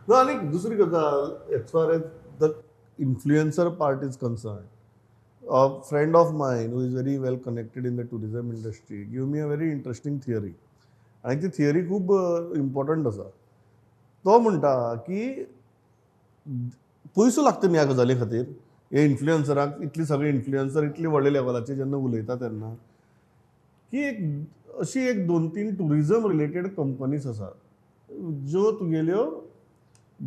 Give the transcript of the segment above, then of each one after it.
ना, आनी दुसरी गजाल, as far as the influencer part is concerned, a friend of mine who is very well connected in the tourism industry give me a very interesting theory आनी ती theory खूब important आसा. तो म्हणटा की पयसो लागता न्ही ह्या गजाली खातीर, हे इन्फ्लुएन्सराक, इतली सगळे इन्फ्लुएन्सर इतले व्हडले लेवलाचेर जेन्ना उलयता तेन्ना की एक अशी एक दोन तीन टुरिजम रिलेटेड कंपनीज आसात ज्यो तुगेल्यो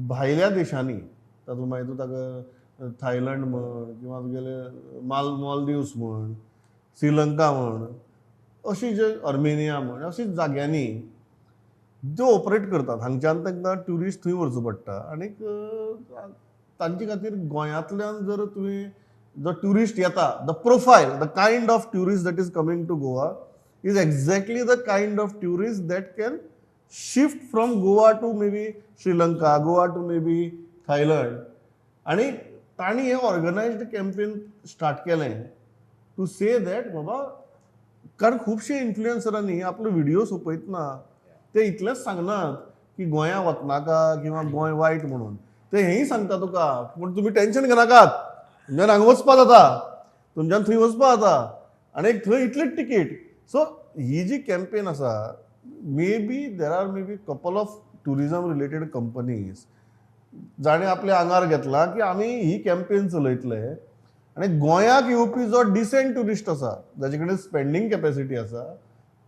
भायल्या देशांनी, तातूंत मागीर तूं ताका थायलंड म्हण किंवा तुगेले मालदीव्स म्हण, श्रीलंका म्हण, अशी जे अर्मेनिया म्हण, अशी जाग्यांनी त्यो ऑपरेट करतात. हांगच्यान तांकां ट्युरिस्ट थंय व्हरचो पडटा आनीक तांचे खातीर गोंयांतल्यान जर तुवें जो ट्युरिस्ट येता, the profile, the kind of tourist that is coming to Goa is exactly the kind of tourist that can shift from Goa to maybe Sri Lanka, Goa to maybe Thailand. आनी तांणी हें organised campaign start केलें two Se that बाबा, कारण खुबशे इन्फ्लुएन्सरांनी आपलो video सोंपयतना ते इतलेंच सांगनात की गोंया वचनाका किंवा गोंय वायट म्हणून. ते हेंय सांगता तुका, पूण तुमी टेंशन घेनाकात, तुमच्यान हांगा वचपा जाता, तुमच्यान थंय वचपा जाता आनी थंय इतलीच तिकीट. सो ही जी कॅम्पेन आसा, maybe there are maybe couple of tourism related companies जाणें आपल्या आंगार घेतलां की आमी ही कॅम्पेन चलयतले आनी गोंयाक येवपी जो डिसेंट ट्युरिस्ट आसा, जाचे कडेन स्पेंडींग कॅपेसिटी आसा,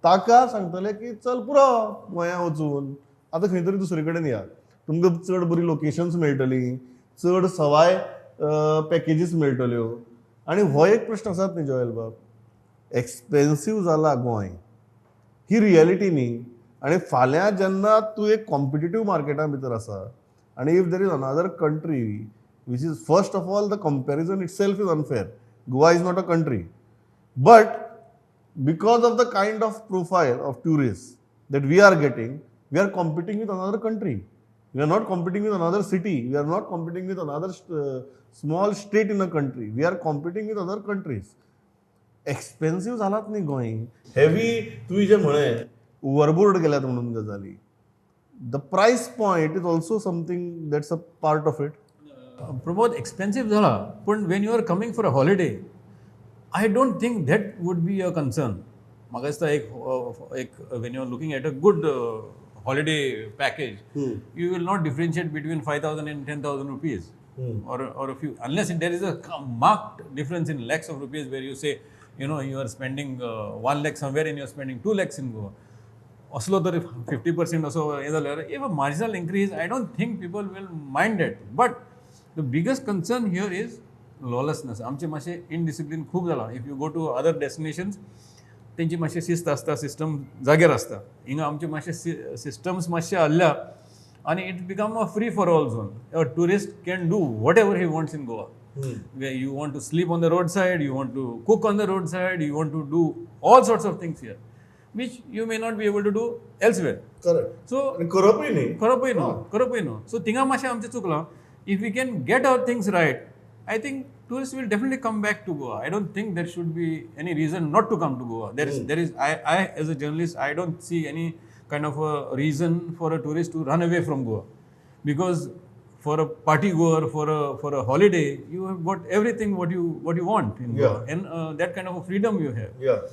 ताका सांगतले की चल पुरो गोंया वचून, आतां खंय तरी दुसरे कडेन या, तुमकां चड बरी लोकेशन्स मेळटलीं, चड सवाय पॅकेजीस मेळटल्यो. आनी हो एक प्रश्न आसात न्ही जोयल बाब, एक्सपेन्सीव जाला गोंय, ही रियलिटी न्ही. आनी फाल्यां जेन्ना तूं एक कॉम्पिटिटीव मार्केटा भितर आसा आनी if there is another country which is, first of all, the comparison itself is unfair, Goa is not a country, but because of the kind of profile of tourists that we are getting, we are competing with another country. We are not competing with another city. We are not competing with another small state in a country. We are competing with other countries. Expensive जालात न्ही Goa heavy, तुवें जें म्हळें overboard गेल्यात म्हणून गजाली, the price point is also something that's a part of it. Pramod, expensive जाला, पण when you are coming for a holiday, I don't think that would be a concern. म्हाका दिसता एक एक when you are looking at a good holiday package, you will not differentiate between 5,000 and 10,000 rupees or a few, unless there is a marked difference in lakhs of rupees where you say, you are spending 1 lakh somewhere and you are spending 2 lakhs in Goa. असलो तर 50% असो हें जाल्यार, if a marginal increase, I don't think people will mind it. But the biggest concern here is lawlessness. आमचें मातशें इनडिसिप्लीन खूब जालां. If you go to other destinations, तेंची मातशी शिस्त आसता, सिस्टम जाग्यार आसता. हिंगा आमचे मातशे सिस्टम्स मातशे हल्ल्या आनी it become a free for all zone. A tourist can do whatever he wants in Goa. Where you want to sleep on the roadside, you want to cook on the roadside, you want to do all sorts of things here, which you may not be able to do elsewhere. Correct. So आनी करपूय न्ही. करपूय न्हू, करपूय न्हू. So थिंगा मातशें आमचें चुकलां. If we can get our things right, I think tourists will definitely come back to Goa. I don't think there should be any reason not to come to Goa. There is, I as a journalist, I don't see any kind of a reason for a tourist to run away from Goa. Because for a party goer, for a holiday, you have got everything what you want in Goa. And that kind of a freedom you have.